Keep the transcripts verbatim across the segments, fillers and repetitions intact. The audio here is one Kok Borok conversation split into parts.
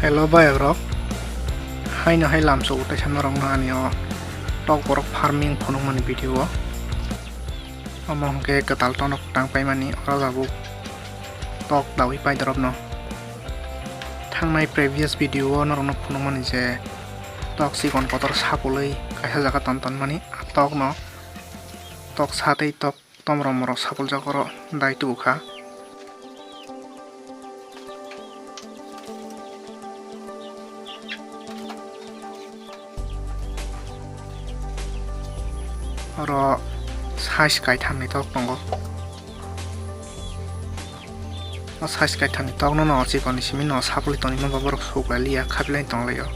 Hello bayok rok, haino hai lamso utai sama rok no ani o tok borok farming phunukmani video o. Omo hwnkhe kwtal tonok tang paimani oro jabuk tok dawi pai dorop no. Thangnai previous video o norok no phunukmani je tok chikon kotor sapolwi kaisa jaga ton tonmani tok no tok sa tei tok Tomrom rok sapuljak oro dai tubu kha. Oro size kaitham ni tok tongo. O size kaitham ni tok no no chikon ni simi no sapulwi tongwi ma borok suklai liya khabilai tonglaio.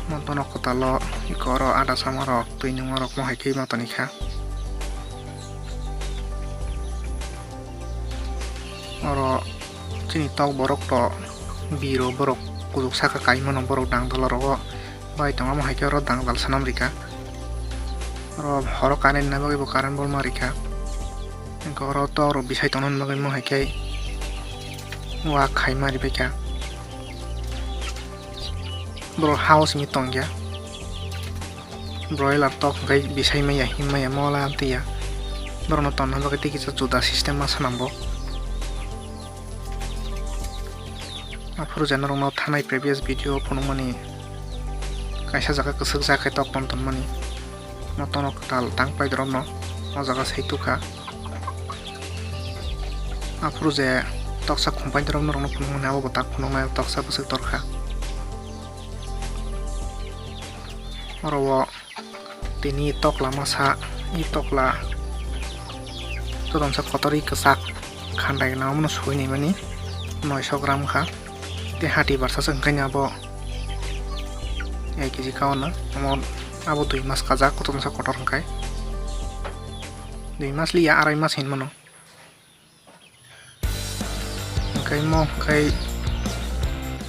Motono kwtal o iko oro ada sama rok twi nungma rok mohai khe ma toni kha. Oro chini tok borok to biro borok kuchuk saka kaimano borok dangdala rogo bai tongo, amo hai khe oro dangdal sanam rikha. Oro horo current na bagwi bo current bol ma rikha. Engkhe oro tok rok bisai tongna bagwi mo hai khe wa khai ma ribaikha. Borok house ni tongya. Broiler tok hwnkhe bisai maya, him maya, mola amtwi ya. Borokno tonna bagwi tei kisa juda system ma swnamgo. Aphuru je norokno thanai previous video phunukmani kaisa jaga kwswk ja khe tok ton tonmani. Motono kwtal tang pai dorokno o jaga sai tukha. Aphuru je toksa khumpai dorok norokno phunukmani abo bo tak phunuknai toksa bwswk torkha. Oro o tini tokla masa, i tokla jotono sa kotor i kwchak khandai gwnang, omono soi naimani noisho gram kha. Tei hati barsa se hwnkhe abo ek kg kha ono, omo abo dui mas kajak, jotono sa kotor hwnkhe dui mas liya, arai mas hinmano. Hwnkhe mo hwnkhe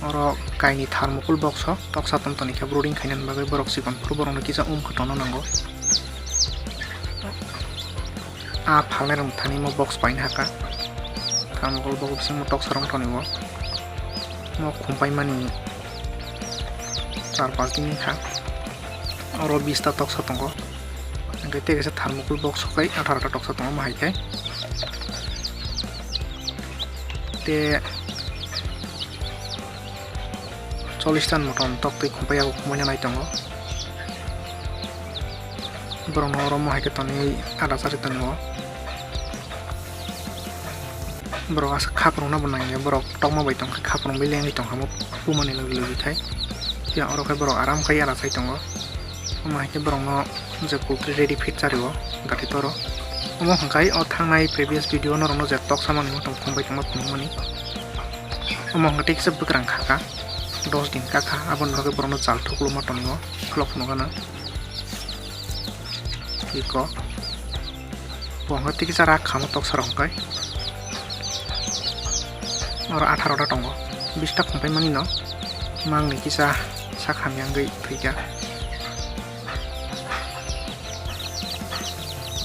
oro kaini thermocol box o toksa ton toni khe brooding khainani bagwi borok chikon phuru borokno kisa um khe tongna nango. A phalnai rok thani mo box paina hakha. Thermocol box bisingo toksa rok toni o. Mo khum paimani char panch din wngkha. Oro bista toksa tongo. Hwnkhe tei kaisa thermocol box sokai atharo ta toksa tongo, omo hai khe. Tei chollish ta ni motom tok twi khumpai yago, khumbai nanai tongo. Borokno oro omo hai khe tonwi ada chari tongo. Borok asa khaphrwngna bo nangya, borok tokma bai tongkha, khaphrwng bai lengwi tongkha mo pumani logi logi khai. Phiya oro khe borok aram khai ada chai tongo. Omo hai khe borokno je poultry ready feed chario gati toro. Omo hwnkhe o thangnai previous video norokno je toksa manwi tong phung bai tongma phunukmani. Omo hwnkhe tei kisa bwkrang khakha, dos din kakha, aboni bagwi borokno chal thukluma tongo, khulok phunukgana. Iko. Bo hwnkhe tei kisa rak khamo toksa rok hwnkhe. Oro atharo ta tongo. Bista khum paimani no mangni kisa sak hamya wngwi thwikha.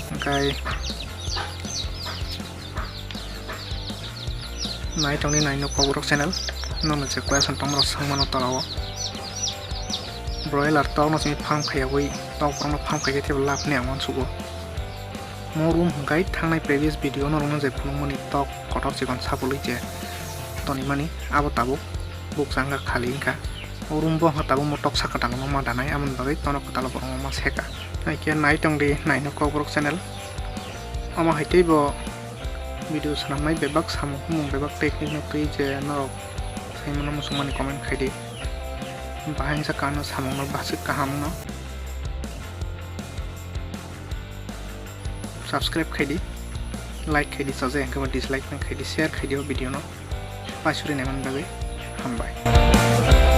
Hwnkhe nai tongdi nai no Kokborok channel. Nono je question tongmorok swngmano tola o. Broiler tokno simi farm khaiyawi tok borokno farm khaikhe teibo lab ni ang uansugo. Mo room hwnkhe thangnai previous video norokno je phunukmani tok kotor chikon sapolwi je tonimani abo tabuk bukcha wngkha khali wngkha. O room bo wngkha tabuk mo toksa kwtalno ma danai, aboni bagwi tono kwtalo borokno ma seka. Haikhe nai tongdi nai no Kokborok channel. Omo hai teibo video swnamnai bebak samung humung bebak technique no twi je norok saimano muchungmani comment khaidi. Bahai wngsa kano samungno bachwk kaham no. Subscribe khaidi, like khaidi, chajakya hwnkhe bo dislike no khaidi, share khaidi o video no. Paisuri naimani bagwi hambai.